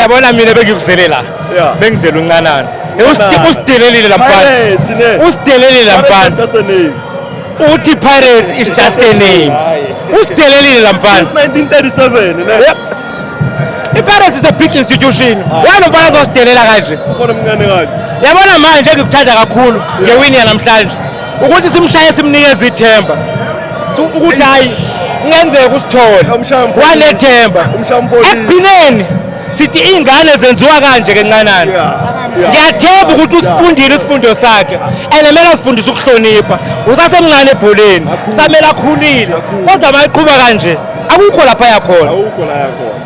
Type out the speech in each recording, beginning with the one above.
Yabona mina bengikuzele la. Bengizele uncanana. Usidelelile la mfana. Pirates, ne? Usidelelile la mfana. Pirates, just a name. Uthi Pirates is just a name. Usidelelile la mfana. Since 1937, ne? Yep. I-Pirates is a big institution. Why lo mfana azosidelela kanje? Mfana omncane kanje. Yabona manje engikuthanda kakhulu ngewini yanamhlanje ukuthi simshaye simnikeze ithemba. So, ukuthi hayi kungenzeka usithole. Umshaya mpholisa. Wanethemba. Umshaya mpholisa. Ekugcineni sithi iy'ngane zenziwa kanje kencanana. Ngiyathemba ukuthi usifundile isifundo sakhe and kumele asifundise ukuhlonipha. Usasemncane ebholeni, usamele akhulile. Kodwa uma eqhuba kanje akukho lapha yakhona. Awukho la yakhona.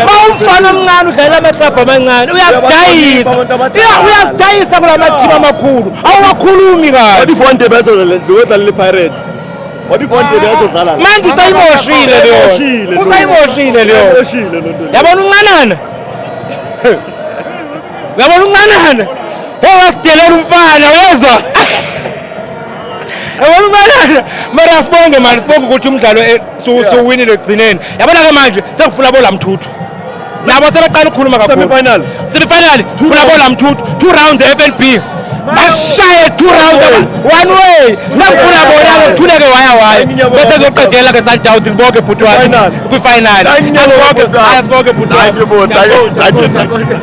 Ma umfana omncane udlalela amaklabhu amancane uyasidayisa. Uyabahlonipha abantu abadala. Uyasidayisa kula mathimu amakhulu. Awuwakhulumi What kabi. if one day bezodlala i-Pirates? What if one day bezodlala la? Manje usayimoshile Usayimoshile leyo. lo. Usayimoshile leyo. Usayimoshile lo nto leyo. Yabona uncanana. Yabona uncanana. Hey wasidelela umfana uyezwa. Yabona uncanana. Mara sibonge manje sibonge ukuthi umdlalo suwinile ekugcineni. Yabona ke manje sekufuna bola mthuthu. Nabo sebeqala ukukhuluma kakhulu. Semi-final. Semi-final funa bola mthuthu two rounds FNB. Bashaye two rounds one way. Sekufuna bona ke kuthuleke waya waya. Bese kuyoqedela ke Sundowns ngibonge bhuti wami. Final. Kwi-final. Thank you, Asibonge bhuti wami. asibonge bhuti wami. Thank you, bhuti. Thank you, thank you, thank you.